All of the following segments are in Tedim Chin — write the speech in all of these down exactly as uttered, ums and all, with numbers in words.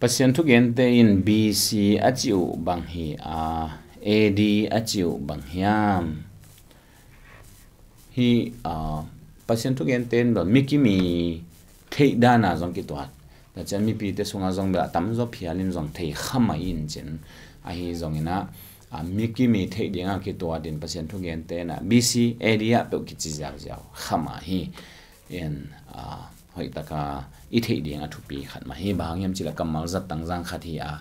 Pasian thugente in B C a cih uh bang hi a, A D a cih uh bang hiam? Hi a, Pasian thugente in bel mi kim i theih dana zong kituat. Tua ciang mipite sungah zong bel a tamzaw phialin zong thei kha mah in cin. Ahi zongin ah, a, mi kim i theih dinga kituatin Pasian thugente in ah B C A D ah peuh kici ziauziau kha mah hi. In, a, hoihtaka i theih ding a thupi khat mah hi. Bang hang hiam cih leh kammal zat tangzang khat hi a,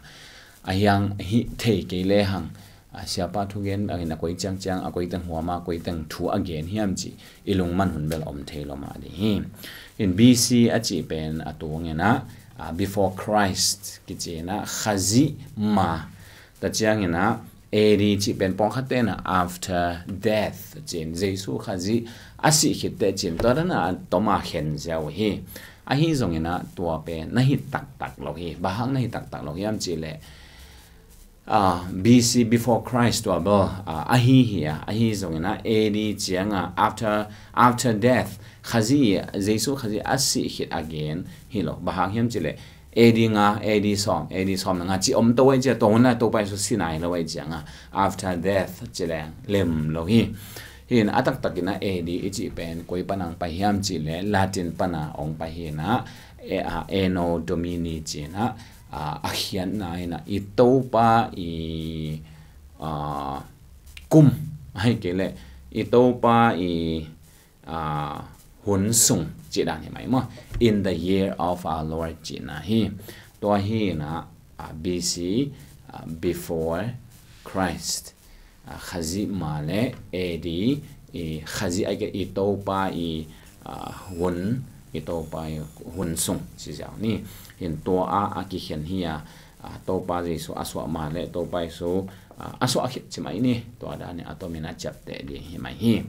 a hiang hi thei kei lehang, a, siapa thugen bangin a koi ciangciang, a koi teng huama, a koi teng thu a gen hiam cih i lungman hun bel om thei lo mah ding hi. In B C a cih pen a tungin ah, a, before Christ kici in ah, Khazih ma. Tua ciangin ah A D cih pen pawlkhatte in ah after death cin, Jesu Khazih a sih khitte cin, tua dan a toma khen ziau hi. Ahi zongin ah tua pen na hi taktak lo hi. Bang hang na hi taktak lo hiam cih leh, a, B C, before Christ tua bel, a, ahi hi a, ahi zongin ah A D cianga after, after death, Khazih, Jesu Khazih a sih khit a gen hi lo. Bang hang hiam cih leh A D nga, A D sawm, A D sawm le nga cih om to ai cia, tua hun lai Topa Jesu si nai lo ai cianga after death ci leng lem lo hi. Hi in a taktakin ah A D i cih pen koi pana hong pai hiam cih leh Latin pana hong pai hi in ah, e, a, Anno Domini ci in ah, a, a khiatna in ah i Topa i, a, kum, ahih kei leh i Topa i, a, hun sung cih dan hi mai maw. In the year of our Lord cihna hi. Tua hi in ah, a, B C, a, before Christ. A, Khazih ma le A D, i Khazih ahih kei leh i Topa i, a, hun, i Topa i hun sung ci ziau ni. Hi in tua a, a kikhen hi a, a, Topa Jesu a suah ma le Topa Jesu, a, a suah khit ci mai ni. Tua dan in a tomin a ciapteh ding hi mai hi.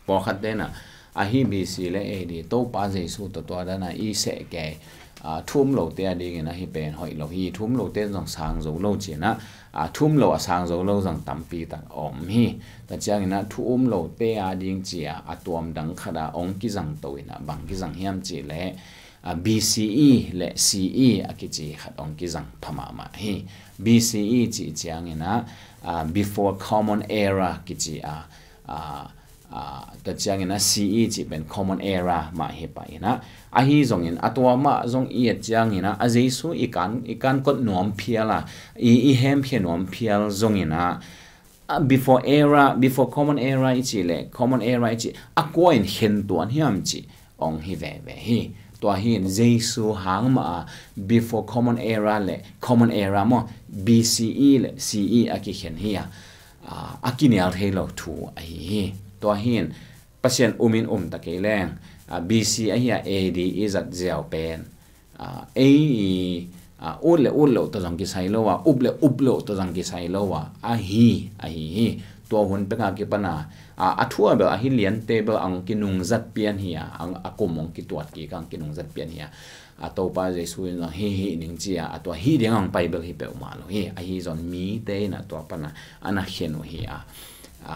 Pawlkhatte in ah, ahi B C le A D, Topa Jesu tawh tua dan a i seh kei, a, thu um lote a dingin ahi pen hoih lo hi. Thu um lote zong sang zo lo ci in ah, a, thu um lo a sang zo lo zong tampi tak om hi. Tua ciangin ah thu um lote a ding ci a, a tuam dang khat a hong kizang to in ah, bang kizang hiam cih leh, a, B C E le C E a kici khat hong kizang pha mahmah hi. B C E cih ciangin ah, a, before Common Era kici a, a, a, tua ciangin ah C E cih pen Common Era mah hi pah in ah, ahi zongin a tua mah zong i et ciangin ah, a Jesu i kan, i kan kot nuam phial a, i, i hemkhia nuam phial zongin ah, a, before era, before Common Era i cih leh Common Era i cih a kua in khen tuan hiam cih hong hi veve hi. Tua hi in Jesu hang mah a before Common Era le Common Era maw, B C E le C E a kikhen hi a, a, a kinial thei lo thu ahi hi. Tua hi in Pasian um in um ta kei leng, a, B C ahi a A D i zat ziau pen, a, ei i, a, ut le ut loh tawh zong kisai lo a, up le up loh tawh zong kisai lo a, ahi, ahi hi. Tua hun peka kipana, a, a thu a bel ahi liante bel ang kinungzat pian hi a, ang a kum ang kituat kik ang kinungzat pian hi a. A Topa Jesu in zong hi hi ning ci a, a tua hi ding ang pai bel hi peuhmah lo hi. Ahi zong mite in a tua pana, a na khen uh hi a. A,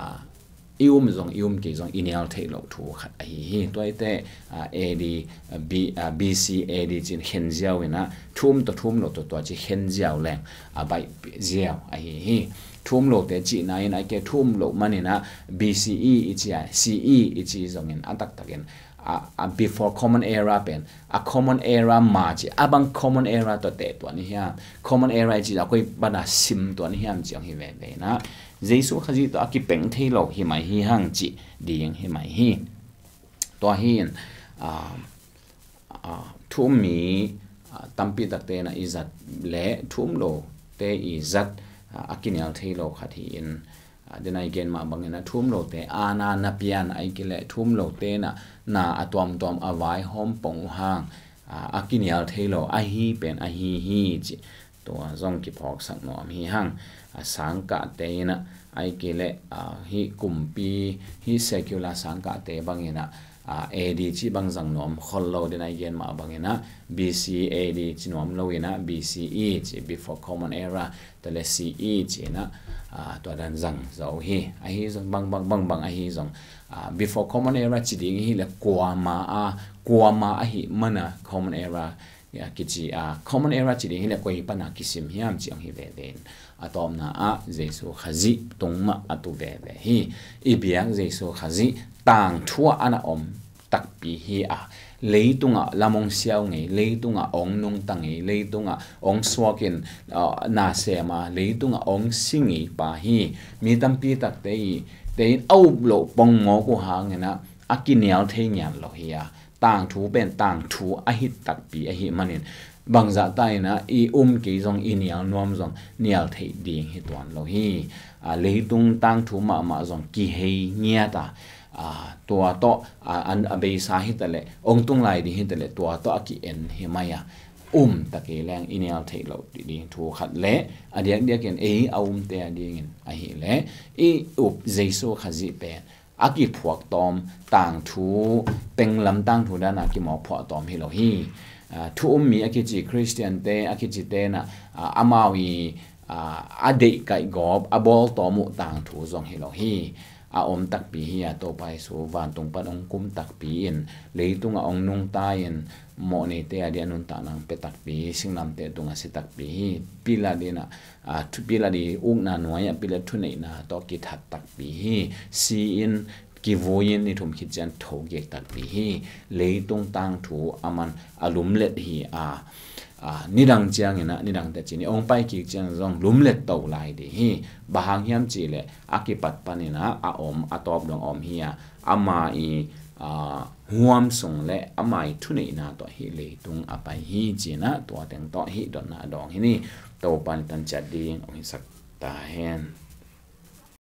i um zong, i um kei zong, i nial theih loh thu khat ahi hi. Tua i te, a, A D, a, B, a, B C A D cin khen ziau in a, thu um tawh thu um lo tawh tua ci khen ziau leng, a, baih ziau ahi hi. Thu um lote cihna in a, i ke thu um lo man in a, B C E i ci a, C E i ci zongin a taktakin, a, a before Common Era pen, a Common Era ma ci, a bang Common Era tawh teh tuan i hiam? Common Era i ci a koi bana sim tuan i hiam ci ang hi veve in a. Jesu Khazih tawh a kipeng thei lo hi mai hi hang ci ding hi mai hi. Tua hi in, a, a, thu um mi, a, tampi takte in a i zat le thu um lote i zat, a, a kinial thei lo khat hi in, a, den a i gen mah bangin a thu um lote a na na pian a i kileh thu um lote na, na a tuamtuam a vaihawm pong uh hang, a, a kinial thei lo ahi pen ahi hi ci. Tua zong kiphawksak nuam hi hang. A, sangkahte in a, a i kileh, a, hi kumpi, hi secular sangkahte bangin a, a, A D ci bang zang nuam khol lo, den a i gen mah bangin a, B C A D ci nuam lo in a, B C E ci, before Common Era, tua le C E ci in a, a, tua dan zang zo hi. Ahi zong bang, bang, bang, bang ahi zong, a, before Common Era ci ding hi le kuama a, kuama ahi man a Common Era a kici a common era ci ding hi le koi pana kisim hiam ci hong hi veve in a tawpna ah Jesu Khazih tung mah a tu veve hi. I biak Jesu Khazih tangthu ah a na om takpi hi a, leitungah lam hong siau ngei, leitungah hong nungta ngei, leitungah hong suakin na sem a, leitungah hong si ngei pa hi. Mi tampi takte i te in a up loh pongmawk uh hangin ah a kinial thei ngian lo hi a, tangthu pen tangthu a hih takpi ahih manin bangzah ta in ah i um kei zong i nial nuam zong nial theih ding hi tuan lo hi. A, leitung tangthu mahmah zong kihei ngiat a, a, tua tawh a, an, a beisa hi ta leh hong tung lai ding hi ta leh tua tawh a ki-en hi mai a, um ta kei leng i nial theih loh ding thu khat le a diakdiakin ei a umte a dingin ahih leh i up Jesu Khazih pen a kiphuak tawm tangthu, penglam tangthu dana kimawk phuak tawm hi lo hi. A, thu um mi a kici Khristiante a kici tenah a, amau i a, a deih kaih gawp a bawl tawm uh tangthu zong hi lo hi. A om takpi hi a, Topa Jesu vantung pan hong kum takpi in, leitungah hong nungta in, mawhneite a dia nuntakna hong pia takpi, singlamteh tungah si takpi hi. Pilat in ah, a, thu, Pilat i ukna nuai-ah Pilat thuneihna tawh kithat takpi hi. Si-in kivui-in ni thum khit ciang tho kik takpi hi. Leitung tangthu a man a lumlet hi a, a, nidang ciangin ah, nidang teci ni hong pai kik ciang zong lumlet to lai ding hi. Bang hang hiam cih leh a kipat panin ah a om, a tawp dong a om hi a, ama i, a, huam sung le ama i thuneihna tawh hih leitung a pai hi ci-in ah tua teng tawh hih dotna a dawng hi ni. Topa in tan ciat ding hong hisak ta hen.